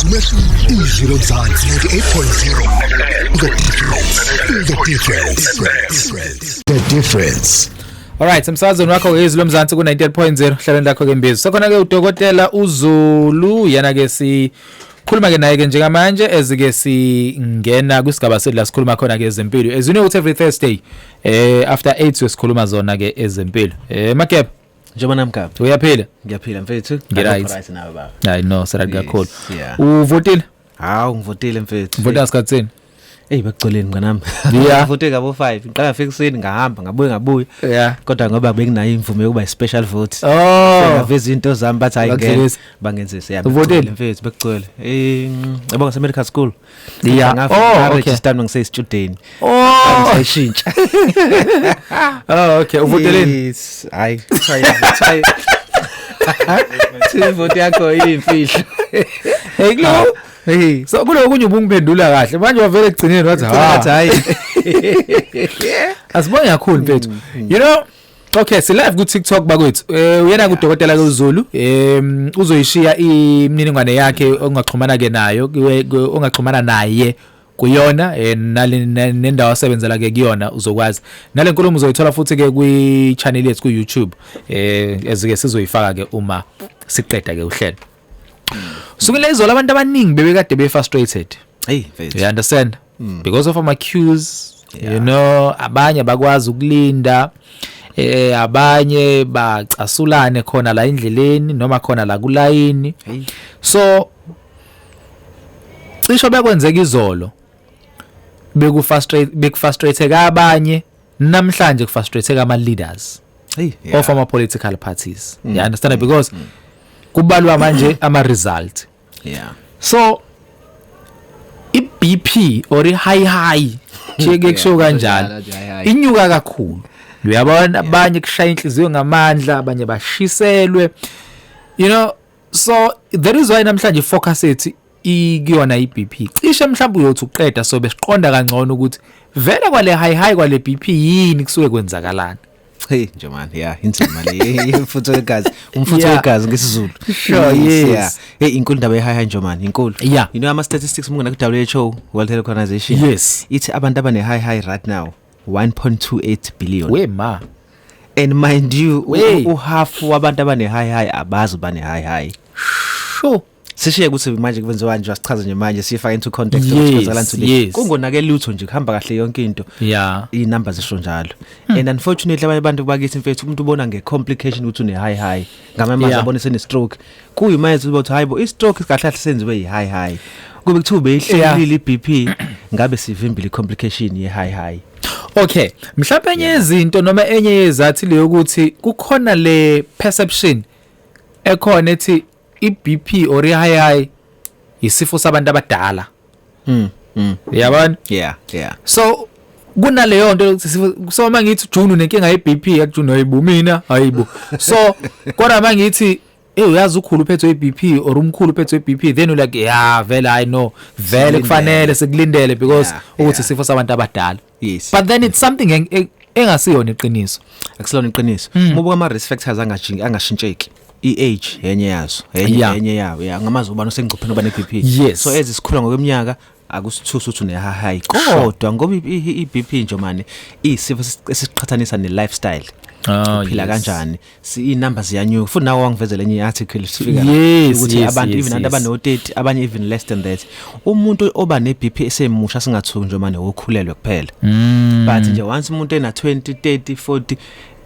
Ukwazi umehluko. Izwi Lomzansi 98.0. The difference. The difference. The difference. Alright, emsakazweni wakho Izwi Lomzansi ku 98.0 hlalweni lakho ke Mbizo. Sekhona ke udokotela uZulu, yena ke si khuluma ke naye ke njengamanje ezike singena kwisigaba sethu la sikhuluma khona ke ezempilo. As you know, every Thursday after 8 sikhuluma zona ke ezempilo. Mageba. Njengoba namgaba. Uyaphila? Ngiyaphila mfethu. Ngi-right. Right nawe baba. Hayi no, sera kakhulu. Yeah. Uvotile? Hawu, ngivotile mfethu. Uvotile ngasikhathini? Hey, bakucoleni mnganami. Ngivote ngabo 5. Ngiqala ngafika ekuseni, ngahamba, ngabuye ngabuye. Kodwa ngoba benginayo imvume yokuba i-special vote. Oh. Ngaveza into zami, bathi hayi ngeke. Bakudlulisa. Bangenzise ya. Uvotile? Mfethu, bekucole. Yabo ngase medical school. Oh, okay. Register ngise student. Oh. Ngisayishintsha. Oh, okay. Uvoteleni? Yes. Hayi, try. Vote yakho iyimfihlo. Hey kulo. Hey, so kulokunye ubungiphendula kahle. Manje wavele ekugcineni wathi Wathi ha. hayi. Asibonge kakhulu mfethu. You know, okay, si live ku TikTok bakwethu. Uyena kudokotela uZulu. Uzoyishiya imininingwane yakhe ongaxhumana ke nayo, ongaxhumana naye kuyona, nale nendawo asebenzela ke kuyona uzokwazi. Nale nkulumo uzoyithola futhi ke kwi channel yethu ku YouTube. Ezike sizoyifaka ke uma siqeda ke uhlelo. Sukela izolo abantu abaningi bebekade be frustrated. Hey mfethu. You understand? Because of ama queues, you know, abanye bakwazi ukulinda, abanye bacasulane khona la endleleni noma khona la kulayini. Hey. So cisho bekwenzeka izolo beku frustrate bekufrustrate abanye, namhlanje kufrustrate ama leaders Hey. of ama political parties. You understand? Because kubalwa manje ama result. So i-BP or i-high high cheke kusho kanjalo inyuka kakhulu, uyabona, abanye kushaya inhliziyo ngamandla, abanye bashiselwe, you know. So there is why namhlanje focus ethu ikuyona i-BP. Cishe mhlawumbe uyothi uqeda so besiqonda kangcono ukuthi vele kwale high high kwale BP yini kusuke kwenzakalani. Hey nje man, yeah, inzima le umfutho wegazi, umfutho wegazi ngesiZulu. Sure, yes. Yeah. Hey, inkulu indaba ye high high nje man, inkulu. You know ama statistics mungena ku WHO, World Health Organization. Ithi abantu abane high high right now 1.28 billion. We ma. And mind you, Wey. u half wabantu abane high high abazi bane high high. Sure. Sishiye ukuthi manje kwenziwa nje, asichaze nje manje sifake into context ukuthi kwenzakalani today. Kungonakele lutho nje, kuhamba kahle yonke into. Inamba zisho njalo. And unfortunately abanye abantu bakithi mfethu, umuntu ubona ngecomplication ukuthi une high high. Ngamanye amazwi abone sene stroke. Kuyimanje ukuthi hayibo, i stroke kahle kahle senziwe yi high high. Kube kuthiwa beyihlelile iBP, ngabe sivimbile i complication ye high high. Okay, mhlawumbe enye yezinto noma enye yezathi leyo ukuthi kukhona le perception ekhona ethi iBP or i-high high isifo sabantu abadala. Uyabona? Yeah. So kunaleyo nto yokuthi so mangithi June unenkinga ye-BP, yathi June hayibo mina hayibo. So kodwa mangithi hey uyazi ukhulu uphethwe i-BP or umkhulu uphethwe i-BP, then you like, yeah, vele I know vele kufanele sikulindele because ukuthi isifo sabantu abadala. But then it's something engasiyona iqiniso. Akusilona iqiniso. Uma ama risk factors angashintsheki, i-age yenye yazo, yenye yenye yawo. Yeah, ngamazi ubani osengcupheni oba ne-BP. So ezisikhula ngokweminyaka akusithusi ukuthi une high high. Kodwa ngoba i-BP nje manje isifo esiqhathanisa ne-lifestyle. Uphila kanjani, si inamba ziyanyuka futhi nawe wangivezela enye article sifika la, ukuthi abantu even abantu abano 30, abanye even less than that, umuntu oba ne BP esemusha singathuki nje manje okhulelwe kuphela, but nje once umuntu ena 20, 30, 40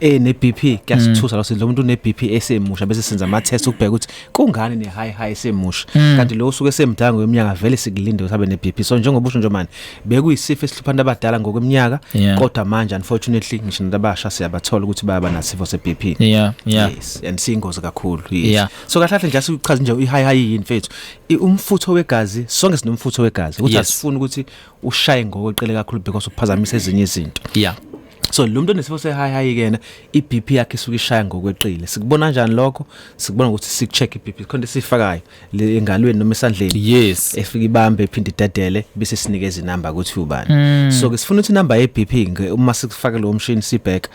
ene BP kuyasithusa lo sindlo umuntu une BP esemusha, bese senza ama test ukubheka ukuthi kungani ne high high esemusha, kanti lo usuke esemdala ngokweminyaka vele sikulinde ukuthi abe ne BP. So njengoba usho nje manje bekuyisifo esihlupha abantu abadala ngokweminyaka, kodwa manje unfortunately ngisho nabasha siyabathola ukuthi bayaba nasifo se BP. Yeah. Yes, and siyingozi kakhulu, yes. So kahle kahle nje asikuchaze nje i high high yini mfethu. Umfutho wegazi, sonke sinomfutho wegazi ukuthi asifuni ukuthi ushaye ngokweqele kakhulu because uphazamisa ezinye izinto. So lo muntu onesifo se high high kena iBP yakhe isuke ishaya ngokweqile. Sikubona kanjani lokho? Sikubona ukuthi sikucheck iBP, khona esifakayo le engalweni noma esandleni efika ibambe iphinde idedele bese sinikeza inamba ukuthi ubani. So ke sifuna ukuthi inamba ye BP uma sikufaka lo mshini sibheka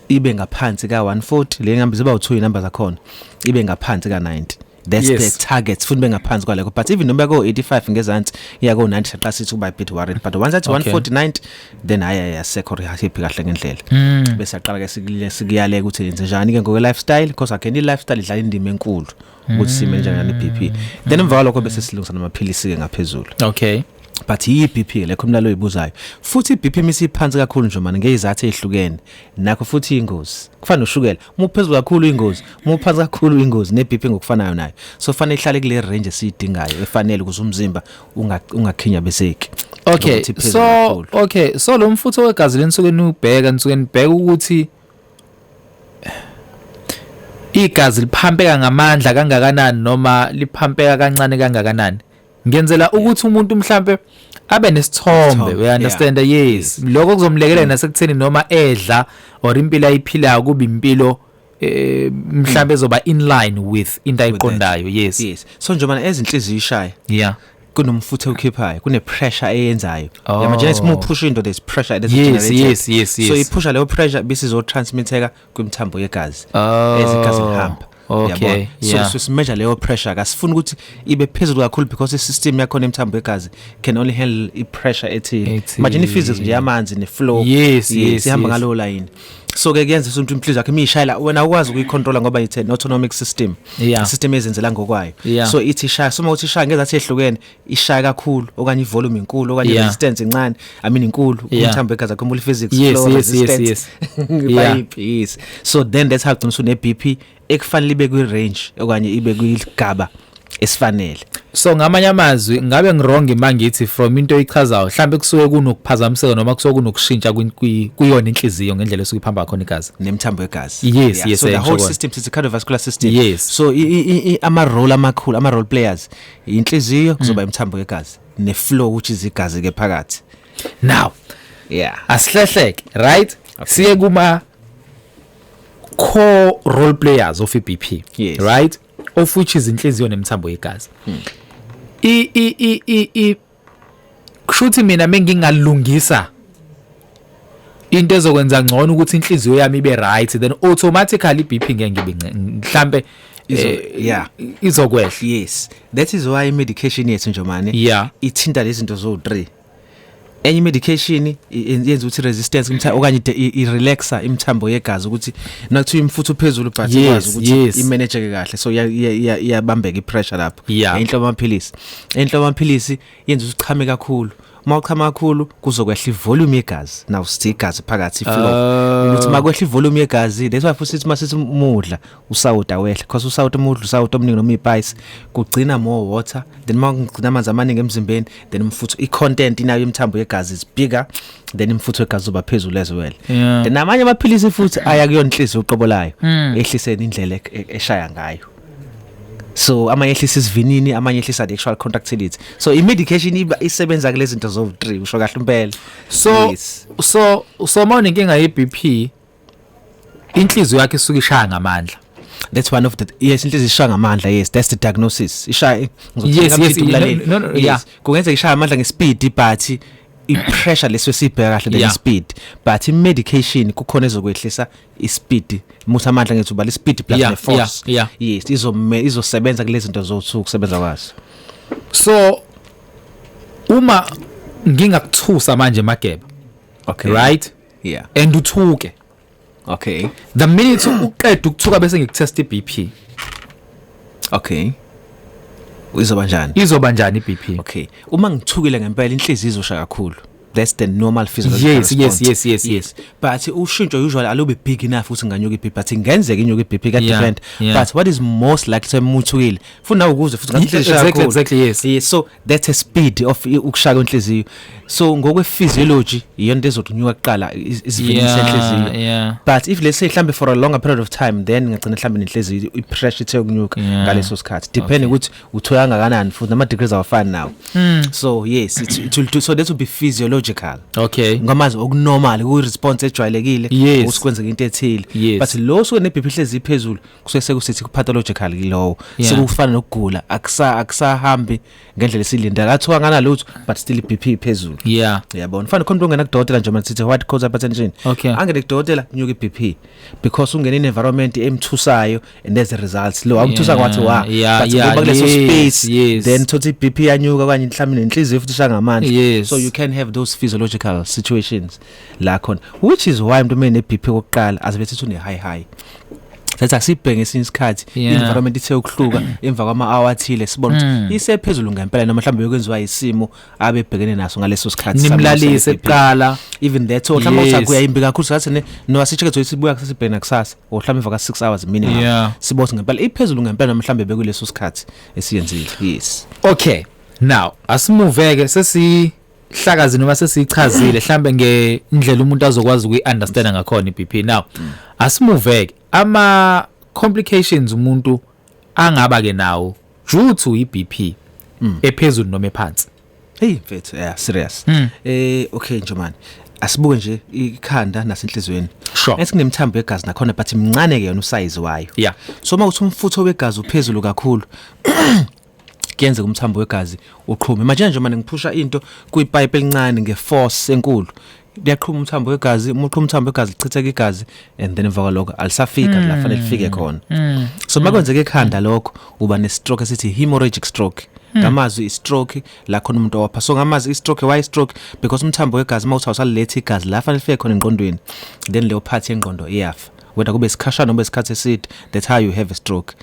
ibe ngaphansi ka 140, le namba ziba u2 inamba zakhona, ibe ngaphansi ka 90. That's the target, futhi bengaphansi kwalekho, but even noma ko 85 ngezansi iya ko 90, saqala sithi uba a bit worried, but once at 140, 90, then hayi, asekho happy kahle ngendlela. Bese aqala ke sikuyaleka ukuthi yenze njani ke ngokwe lifestyle, because again i lifestyle idlala indima enkulu ukuthi sime njani ne BP. Then emva kwalokho bese silungisa namaphilisi ke ngaphezulu. But i-BP lekho umlalo oyibuzayo, futhi i-BP misiphansi kakhulu nje manje ngezizathu ezihlukene, nakho futhi ingozi. Kufana noshukela, uma uphezulu kakhulu ingozi, uma uphansi kakhulu ingozi, ne-BP ngokufanayo nayo. So fanele ihlale kule range esiyidingayo efanele ukuze umzimba ungakhinyabezeki. Ukuthi iphezulu So kakhulu. Okay, so lo mfutho wegazi lenisuke niubheka, nisuke nibheka ukuthi igazi liphampeka ngamandla kangakanani noma liphampeka kancane kangakanani, ngenzela ukuthi umuntu mhlambe abe nesithombe. Isithombe, We understand, yes, lokho kuzomlekelela nasekutheni noma edla or impilo ayiphilayo kuba impilo mhlambe ezoba in line with into ayiqondayo, yes. Yes, so njengoba ezinhliziyo ishaya, kunomfutho okhiphayo, kune pressure eyenzayo. Imagine uma uphusha into, there's pressure that's generated. So iphusha leyo pressure bese izotransmitheka kwimithambo yegazi ezigazi lihamba. Uyabona? So so simeasure leyo pressure. Kasifuni ukuthi ibe phezulu kakhulu because i-system yakhona imithambo yegazi can only handle i-pressure ethile. Ethile. Imagine i-physics nje yamanzi ne-flow. Ihamba ngalowo line. So ke kuyenza ukuthi inhliziyo yakho imishayela, wena ukwazi ukuyicontrola ngoba it's an autonomic system, system ezenzela ngokwayo. So ithi ishaya, so uma uthi ishaya ngezathi ehlukene, ishaya kakhulu okanye ivolume inkulu okanye resistance incane, I mean inkulu. Umthambo wegazi, akhumbula physics, flow, resistance, pipe, yes. So then that's how ugcina usune BP ekufanele ibe kwi range okanye ibe kwisigaba esifanele. So ngamanye amazwi, ngabe ngiwrong mangithi from into oyichazayo mhlambe kusuke kunokuphazamiseka noma kusuke kunokushintsha kuyona inhliziyo ngendlela esuke iphamba khona igazi? Nemthambo yegazi. Yes, So the whole ngisho kona. system is a cardiovascular system. So ama role amakhulu, ama role players, inhliziyo, kuzoba imithambo yegazi ne flow, which is igazi ke phakathi. Now asihlehleke, right, siye kuma core role players of iBP, right, of which is inhliziyo nemithambo yegazi. I i i i i kushuthi mina mengingalungisa into ezokwenza ngcono ukuthi inhliziyo yami ibe right, then automatically iBP ngeke ngibe mhlambe izokwehla. Yes, that is why medication yethu nje mane ithinta lezi zinto zo3. Enye medication yenza ukuthi resistance okanye i-relaxa imithambo yegazi ukuthi nakuthiwa imfutho phezulu, but ikwazi ukuthi imanage kahle, so iyabambeka i-pressure lapho. Inhlobo yamaphilisi, inhlobo yamaphilisi yenza ukuthi uchame kakhulu. Uma uchama kakhulu kuzokwehla ivolume yegazi. Now sithi igazi phakathi, flow, ukuthi makwehla ivolume yegazi, that's why futhi sithi masithi umudla usawoti awehla, because usawoti, umudla usawoti omningi noma ispice, kugcina more water. Then makugcina amanzi amaningi emzimbeni, then umfutho, i-content inayo imithambo yegazi is bigger, then umfutho wegazi uba phezulu as well. Then amanye amaphilisi futhi aya kuyona inhliziyo uqobo layo, ehliseni indlela eshaya ngayo. So amanye ehlisa isivinini, amanye ehlisa the actual contractility. So i-medication isebenza kulezi zinto zo3, usho kahle impela. So so uma unenkinga ye-BP, inhliziyo yakhe isuke ishaya ngamandla. That's one of the, yes, inhliziyo ishaya ngamandla, yes, that's the diagnosis. Ishaya Yes, no, yeah. Kungenzeka ishaya amandla ngespeed, but i-pressure leso sibheka kahle than speed, but i-medication kukhona ezokwehlisa i-speed muthi amandla, ngithi ubala i-speed plus ne-force. Yes, izosebenza kulezi zinto zo2 kusebenza kwazo. So uma ngingakuthusa manje, Mageba, right, and uthuke, the minute uqeda ukuthuka bese ngikutest iBP, Okay, izoba njani? Izoba njani iBP? Okay, uma ngithukile ngempela, inhliziyo izoshaya kakhulu. That's the normal physiological response. But ushintsho usually alube big enough ukuthi nganyuka iBP, but ingenzeka inyuka iBP ka different. But what is most likely, semuthukile futhi nawe ukuze futhi ngathi inhliziyo ishaya kakhulu. Yes, so that's a speed of ukushaya kwenhliziyo. So ngokwe physiology iyona into ezokunyuka kuqala, isivinini senhliziyo. But if let's say mhlambe for a longer period of time, then ngagcina mhlambe nenhliziyo i-pressure ithe ukunyuka ngaleso sikhathi, depending ukuthi uthoya kangakanani, futhi nama degrees awafani nawo. So yes, it will do so. That will be physiological. physiological. Okay. Ngamazi okunormal, ku response ejwayelekile ukuthi kwenzeka into ethile. But lo suke ne BP hlezi iphezulu, kusuke sekusithi ku pathological kilowo. Sekufana nokugula, akusahambi ngendlela esilindele, athiwa ngana lutho, but still iBP iphezulu. Yabona, fana khona ungena kudokotela nje manje, sithi white coat hypertension. Angene kudokotela, kunyuka iBP because ungena in environment emthusayo, and as a result lo amthusa kwathi wa but ngoba kuleso space, then thothi iBP yanyuka, kanye mhlawumbe nenhliziyo futhi ishaya ngamandla. So you can have those physiological situations la khona, which is why umuntu mene BP kokuqala azibe sithi une high high, sathi asibheke ngesinye isikhathi, environment ithe ukuhluka emva kwama hour athile, sibone ukuthi isephezulu ngempela noma mhlawumbe yokwenziwa isimo abebhekene naso ngaleso sikhathi. Nimlalise kuqala. Even that, so mhlawumbe uthi kuyayimbi kakhulu, sathi ne no, asicheck sibuya kusasibhena kusasa or mhlawumbe emva ka 6 hours minimum, sibone ngempela iphezulu ngempela noma mhlawumbe bekuleso sikhathi esiyenzile, yes. Okay, now asimuveke, sesihlakazi noma sesichazile mhlambe ngendlela umuntu azokwazi ukuyiunderstand ngakhona iBP. Now asimuveke ama complications umuntu angaba ke nawo due to iBP ephezulu noma ephansi. Hey mfethu, yeah, serious. Okay nje man, asibuke nje ikhanda nasenhlizweni. Esinemthambo yegazi nakhona, but imncane ke yona usize wayo. So mawuthi umfutho wegazi uphezulu kakhulu, kuyenzeka umthambo wegazi uqhume. Manje nje manje ngiphusha into kuyipipe elincane ngeforce enkulu, liyaqhuma umthambo wegazi. Uma uqhuma umthambo wegazi, lichitheka igazi, and then emva kwalokho alisafika la fanele lifike khona. So makwenzeka ekhanda lokho, uba ne-stroke esithi hemorrhagic stroke. Ngamazwi, i-stroke la khona umuntu owapha. So ngamazwi, i-stroke, why stroke? Because umthambo wegazi mawuthi awusaliletha igazi la fanele lifike khona engqondweni, then leyo part yengqondo iyafa, whether kube isikhashana noma isikhathi eside. That's how you have a stroke.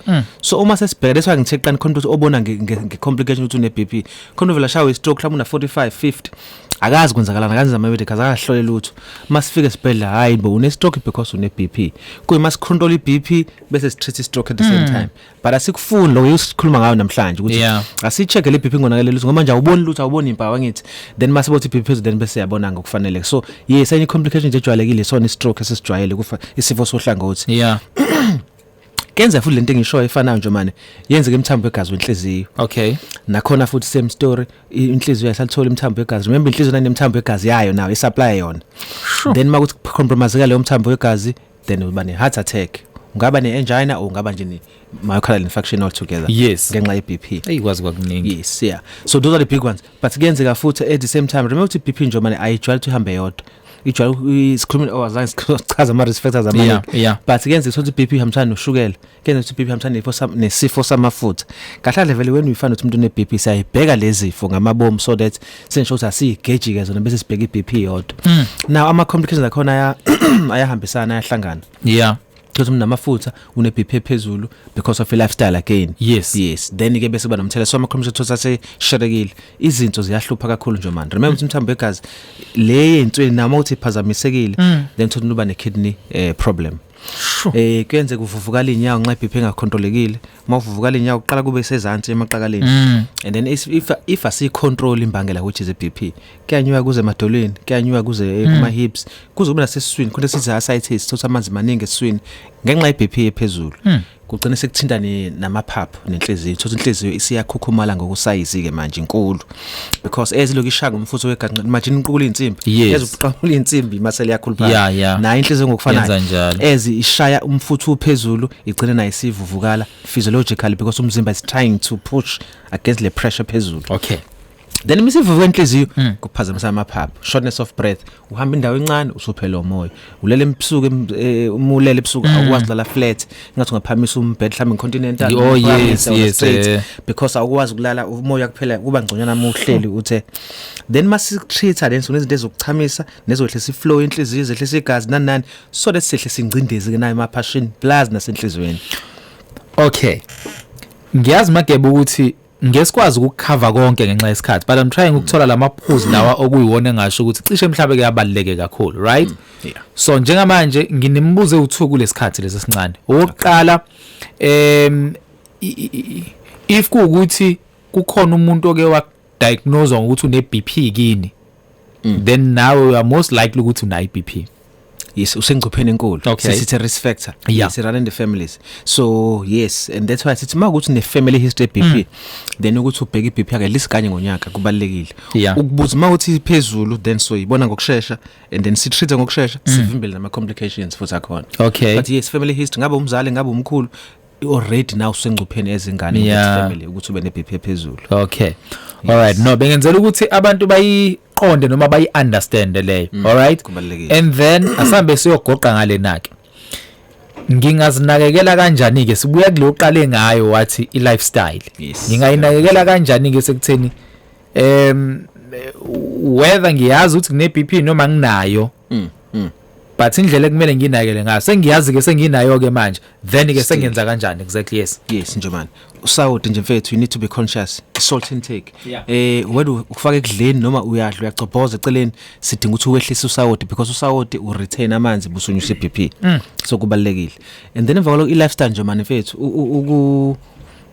So uma sesibheka, that's why ngithe qani khona ukuthi obona nge-complication ukuthi une-BP, khona uvela shawe i-stroke mhlawumbe una 45 50, akazi kwenzakalani, akazi ama-medical, akahlole lutho. Masifike esibhedlela, hayi bo, une-stroke because une-BP. Kuyi masicontrol i-BP bese sitreat i-stroke at the same time, but asikufuni lokho esikhuluma ngayo namhlanje ukuthi asicheck le BP ingonakele lutho, ngoba manje awuboni lutho, awuboni impawu, angithi? Then masibothi i-BP phezulu, then bese siyabona ngokufanele. So yes, enye complication nje ejwayelekile sona i-stroke esisijwayele, kufa isifo sohlangothi. Kenza futhi lento engishoyo efanayo nje manje, yenzeke imithambo yegazi wenhliziyo. Nakhona futhi same story, inhliziyo ayisalithola imithambo yegazi. Remember, inhliziyo nanemithambo yegazi yayo nayo, isupply yona. Then makuthi compromise leyo mthambo wegazi, then uba ne heart attack, ungaba ne angina or ungaba nje ne myocardial infarction altogether ngenxa ye BP. Hey, kwazi kwakuningi. Yes, yeah, so those are the big ones, but kuyenzeka futhi at the same time, remember ukuthi BP nje manje ayijwayele ukuthi ihambe yodwa, ijwayele isikhuluma, oh, azange sichaza ama risk factors amaningi. But kuyenzeka ukuthi i-BP ihambisana noshukela, kuyenzeka ukuthi i-BP ihambisana nesifo samafutha. Kahle kahle vele, when we find ukuthi umuntu une-BP, siyayibheka lezi zifo ngamabomu so that sensho ukuthi asiyigeji ke zona, bese sibheka i-BP yodwa. Now ama complications akhona ayahambisana, ayahlangana. Because unamafutha, une-BP ephezulu because of i-lifestyle again. Yes, then ke bese kuba nomthelela. So ama-complications asesherekile, izinto ziyahlupha kakhulu nje man. Remember ukuthi umthambo wegazi le yensweni noma uthi iphazamisekile, then thola uba ne-kidney problem. Kuyenzeka uvuvukala inyawo nxa iBP engacontrolekile. Uma uvuvukala inyawo, kuqala kube sezantsi emaqakaleni, and then if asicontrol imbangela, which is iBP, kuyanyuka kuze emadolweni, kuyanyuka kuze kuma hips, kuze kube nasesiswini, khona sithi ascites, thola amanzi maningi esiswini ngenxa yeBP ephezulu. Kugcina sekuthinta namaphaphu nenhliziyo, thola inhliziyo isiyakhukhumala ngokusayizi ke manje inkulu, because ezilokhu ishaya ngomfutho wegazi. Imagine uqukula insimbi, ezokuqamula insimbi masele yakhuluphala. Nayo inhliziyo ngokufanayo, Yenza njalo. ezi ishaya umfutho uphezulu, igcine nayo isivuvukala physiologically because umzimba is trying to push against le pressure phezulu. Then misivuvuka inhliziyo, kuphazamisa amaphaphu, shortness of breath, uhamba indawo encane usuphela umoya, ulele ebusuku, umulele ebusuku, awukwazi ukulala flat, ngathi ungaphamisa umbed mhlawumbe continental, Oh, yes, uphakamisa wona straight, because awukwazi ukulala, umoya kuphela kuba ngconywana uma uhleli uthe. Then masitreat, then sinezinto ezokuchamisa nezohlisa iflow yenhliziyo, zehlisa igazi, nani nani, so that sihle singcindezi ke nayo emaphashini plus nasenhliziyweni. Okay, ngiyazi Magebe ukuthi ngesikwazi ukucover konke ngenxa yesikhathi, but I'm trying ukuthola lamaphuzu lawa okuyiwona engasho ukuthi cishe mhlawumbe kuyabaluleke kakhulu, right? Yeah. So njengamanje nginemibuzo ewu2 kulesikhathi lesi esincane. Okokuqala, if kuukuthi kukhona umuntu oke wa diagnose ngokuthi une BP kini, then now you are most likely ukuthi unayo iBP. Yes, usengcupheni enkulu. Okay. Sithi risk factor. Yeah. Yes, run in the families. So yes, and that's why sithi makuthi une family history BP, then ukuthi ubheke iBP yakhe at least kanye ngonyaka kubalekile. Yeah. Ukubuza mawuthi iphezulu, then so ibona ngokusheshsha and then si treat ngokusheshsha, sivimbele nama complications futhi akhona. Okay. But yes, family history, ngabe umzali, ngabe umkhulu, already now usengcupheni ezingane family ukuthi ube ne BP ephezulu. Okay. All right. No, bengenzela ukuthi abantu bayiqonde noma bayi understand leyo. All right. Kubalulekile. And then asambe siyogoqa ngale nake. Ngingazinakekela kanjani ke? Sibuya kulo qale ngayo wathi i lifestyle. Yes. Ngingayinakekela kanjani ke sekutheni whether ngiyazi ukuthi ngine BP noma nginayo, but indlela ekumele nginakele ngayo sengiyazi ke, senginayo ke manje, then ke sengenza kanjani exactly? Yes. Yes nje man, usawoti nje mfethu, you need to be conscious, salt intake. Yeah. Whether ufaka ekudleni noma uyadla uyacobhoza eceleni, sidinga ukuthi uwehlise usawoti because usawoti u retain amanzi busunyusa iBP. So kubalekile. And then emva kwalokho i lifestyle nje man mfethu, uku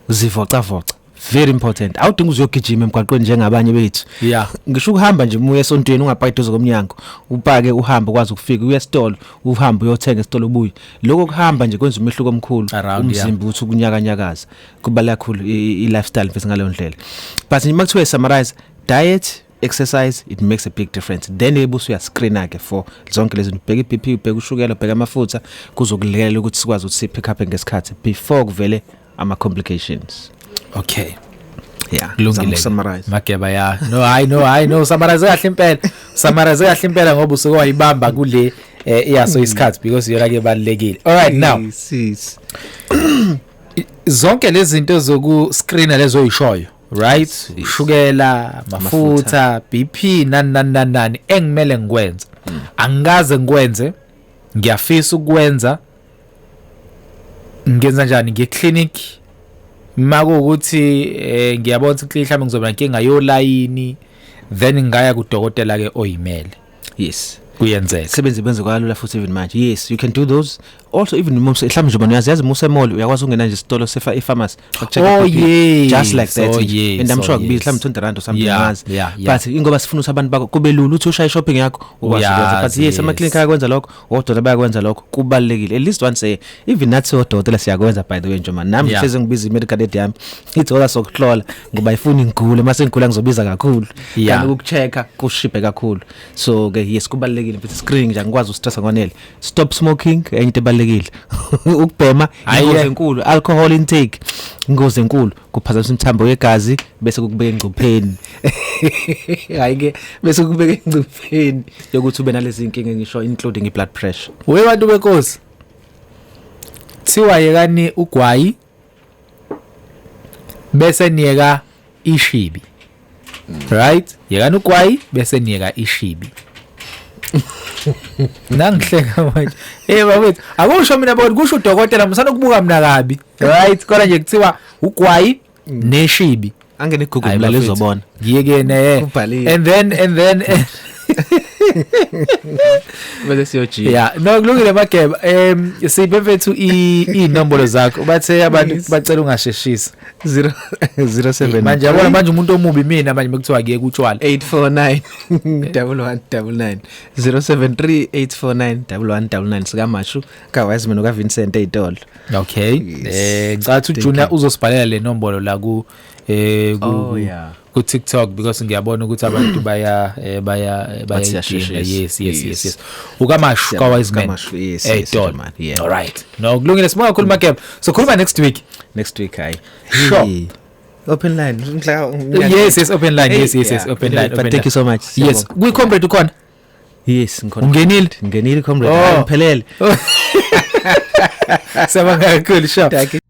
zivoca voca, very important. Awudinga uzuyogijima emgwaqweni njengabanye bethu. Yeah. Ngisho ukuhamba nje umuye esontweni, ungapaki eduze komnyango, upake uhambe ukwazi ukufika, uye esitolo, uhambe uyothenga esitolo ubuye. Lokho kuhamba nje kwenza umehluko omkhulu. Around, yeah. Umzimba uthi ukunyakanyakaza kubaluleke kakhulu, i lifestyle mfethu ngaleyo ndlela. But nje makuthiwe summarize, diet, exercise, it makes a big difference. Then ebusu uya screen ke for zonke lezi zinto, ubheka iBP, ubheka ushukela, ubheka amafutha, kuzokulekelela ukuthi sikwazi ukuthi si pick up ngesikhathi before kuvele ama complications. Okay. Yeah. Kulungile. Summarize. Mageba, ya. No, hayi, no, hayi, no, summarize kahle impela, summarize kahle impela, ngoba usuke wayibamba kule iyaso isikhathi because iyona ke balekile. All right, now Yes. zonke lezi zinto zoku screen lezo oyishoyo, right, ushukela, mafutha, BP, nani nani nani nani, engimele ngikwenze, angikaze ngikwenze, ngiyafisa ukwenza, ngenza njani? Ngiye clinic makuwukuthi ngiyabona ukuthi mhlawumbe ngizoba inkinga yolayini, then ngaya kudokotela ke oyimele? Yes. Kuyenzeka? Sebenze benze kwalula futhi even manje. Yes, you can do those also. Even mhlawumbe nje bona uyazi, yazi muse mall uyakwazi ukungena nje isitolo sefa e-pharmacy, bakucheck Oh, i-BP. yes. Just like that Oh, nje. yes. And I'm Oh, sure akubizi yes. mhlawumbe 20 rand or something, ngazi. Yeah. But ingoba sifuna ukuthi abantu bakho kube lula ukuthi ushaye shopping yakho ukwazi ukwenza. But yes, ama clinic ayakwenza lokho, odokotela bayakwenza lokho. Kubalekile at least once a year. Even nathi odokotela siyakwenza, by the way nje man, nami hleze ngibiza i-medical aid yami, ithi ola sokuhlola ngoba ifuni ngigule, mase ngigula ngizobiza kakhulu. Kanti ukuchecka kushibhe kakhulu. So ke yes, kubalekile mfethu, screening nje angikwazi ustress ngwanele. Stop smoking, enye into ebalekile, ukubhema Hhayi, ingozi enkulu. Alcohol intake ingozi enkulu, kuphazamisa imithambo yegazi bese kukubeka engcupheni, hayi ke, bese kukubeka engcupheni yokuthi ube nalezi inkinga ngisho, including i-blood pressure. We bantu benkosi, thiwa yekani ugwayi bese niyeka ishibi, right? Yekani ugwayi bese niyeka ishibi. Nangihleka manje, bafethu, akusho mina bona, kusho udokotela, musana ukubuka mina kabi, right? Kodwa nje kuthiwa ugwayi neshibi. Angene Google Hayi, mlalo bafethu. uzobona. Ngiyeke ne Kubhaliwe. And then Bese siyojima. Yeah, no, kulungile Mageba. Siphe mfethu inombolo zakho, bathe abantu bacela ungasheshisa. 0 07 Manje yabona manje umuntu omubi mina manje bekuthiwa kuye kutshwala. 849 1199, 073 849 1199, sikaMashu ka Wiseman ka Vincent eyitolo. Okay. Yes. Ngicela ukuthi Thank uJunior you. uzosibhalela le nombolo la ku ku Oh, yeah. ku TikTok because ngiyabona ukuthi abantu baya baya Bathi bayayidinga. siyasheshisa. Yes. Yes. Yes, ukaMashu ka Wiseman. KaMashu, yes, Eyitolo. man, yeah. All right, no, kulungile, sibonga kakhulu Mageba, so khuluma next week. Next week, hayi. Sure. Hey. Open line. Yes, open line. Yes, open line. But Open thank line. you so much. Yes, kwi comrade ukhona? Yes, ngikhona. Ungenile? Ngenile, comrade. Oh. Ngiphelele. Siyabonga kakhulu, sure. Thank you.